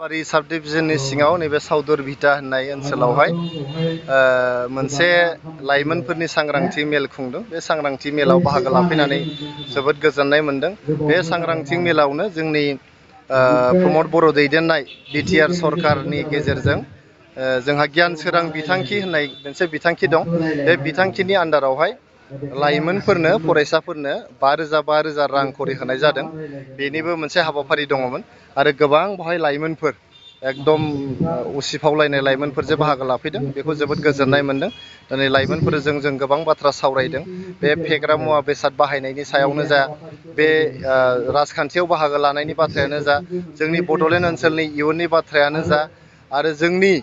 बारि साब डिभिजननि सिङाव नैबे साउदुरभिटा होननाय ओनसोलावहाय मोनसे लाइमोनफोरनि सांग्रांथि मेल खुंदों। बे सांग्रांथि मेलाव बाहागो लाफैनानै जोबोद गोजोननाय मोनदों। बे सांग्रांथि मेलावनो जोंनि प्रमद बर' दैदेननाय बिटिआर सरकारनि गेजेरजों जोंहा गियान सोरां बिथांखि होननाय मोनसे बिथांखि दं। बे बिथांखिनि आन्दारावहाय लाइमोनफोरनो फरायसाफोरनो 5,000 रां खरि होनाय जादों। बेनिबो मोनसे हाबाफारि दङमोन आरो गोबां बेवहाय लाइमोनफोर एकदम उसिफावलायनाय लाइमोनफोरजों बाहागो लाफैदों। बेखौ जोबोद गोजोननाय मोनदों। दिनै लाइमोनफोरजों जों गोबां बाथ्रा सावरायदों। बे फेग्रा मुवा बेसाद बाहायनायनि सायावनो जा, बे राजखान्थियाव बाहागो लानायनि बाथ्रायानो जा, जोंनि बड'लेण्ड ओनसोलनि इयुननि बाथ्रायानो जा, आरो जोंनि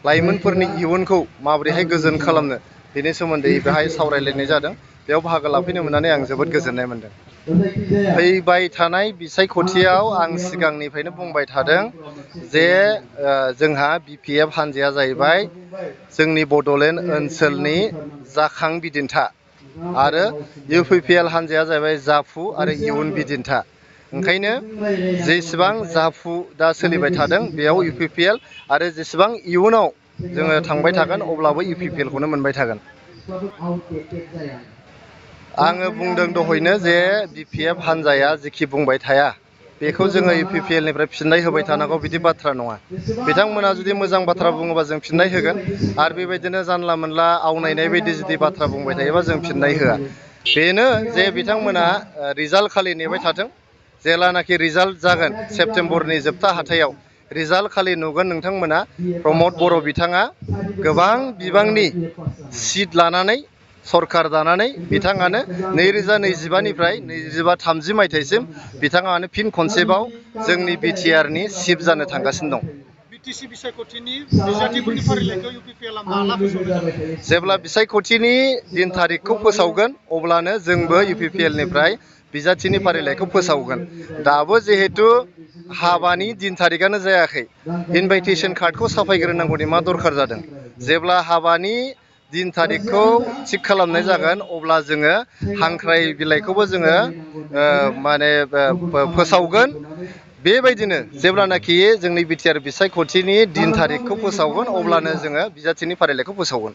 लाइमोनफोरनि इयुनखौ माबोरैहाय गोजोन खालामनो बेनि सोमोन्दै बेहाय सावरायलायनाय जादों। बेयाव बाहागो लाफैनो मोननानै आं जोबोद गोजोननाय मोनदों। फैबाय थानाय बिसायख'थियाव आं सिगांनिफ्रायनो बुंबाय थादों जे जोंहा बिपिएफ हान्जाया जाहैबाय जोंनि बड'लेण्ड ओनसोलनि जाखां बिदिन्था आरो इउपिपिएल हान्जाया जाहैबाय जाफु आरो इयुन बिदिन्था। ओंखायनो जेसेबां जाफु दा सोलिबाय थादों बेयाव इउपिपिएल आरो जेसेबां इयुनाव जोङो थांबाय थागोन अब्लाबो इउपिपिएलखौनो मोनबाय थागोन। आङो बुंदों दहायनो जे बिपिएफ हान्जाया जेखि बुंबाय थाया बेखौ जोङो इउपिपिएलनिफ्राय फिननाय होबाय थानांगौ बिदि बाथ्रा नङा। बिथांमोना जुदि मोजां बाथ्रा बुङोबा जों फिननाय होगोन आरो बेबायदिनो जानला मोनला आवनायनाय बायदि जुदि बाथ्रा बुंबाय थायोबा जों फिननाय होआ। बेनो जे बिथांमोना रिजाल्ट खालि नेबाय थाथों। जेलानाखि रिजाल्ट जागोन सेप्तेम्बरनि जोबथा हाथायाव रिजाल्ट खालि नुगोन नोंथांमोना प्रमद बर' बिथाङा गोबां बिबांनि सिट लानानै सरकार दानानै बिथाङानो 2025निफ्राय 2030 मायथाइसिम बिथाङानो फिन खनसेबाव जोंनि बिटिआरनि चिफ जानो थांगासिनो दं। बिटिसि बिसायख'थिनि बिजाथिफोरनि फारिलाइखौ इउपिपिएलआ माला फोसावगोन? जेब्ला बिसायख'थिनि दिन थारिखखौ फोसावगोन अब्लानो जोंबो इउपिपिएलनिफ्राय बिजाथिनि फारिलाइखौ फोसावगोन। दाबो जिहेतु हाबानि दिन थारिखआनो जायाखै, इनभाइटेसन कार्डखौ साफायग्रोनांगौनि मा दरखार जादों? जेब्ला हाबानि दिन थारिखखौ थिग खालामनाय जागोन अब्ला जोङो हांख्राय बिलाइखौबो जोङो फोसावगोन। बेबायदिनो जेब्लानाखि जोंनि बिटिआर बिसायख'थिनि दिन थारिखखौ फोसावगोन अब्लानो जोङो बिजाथिनि फारिलाइखौ फोसावगोन।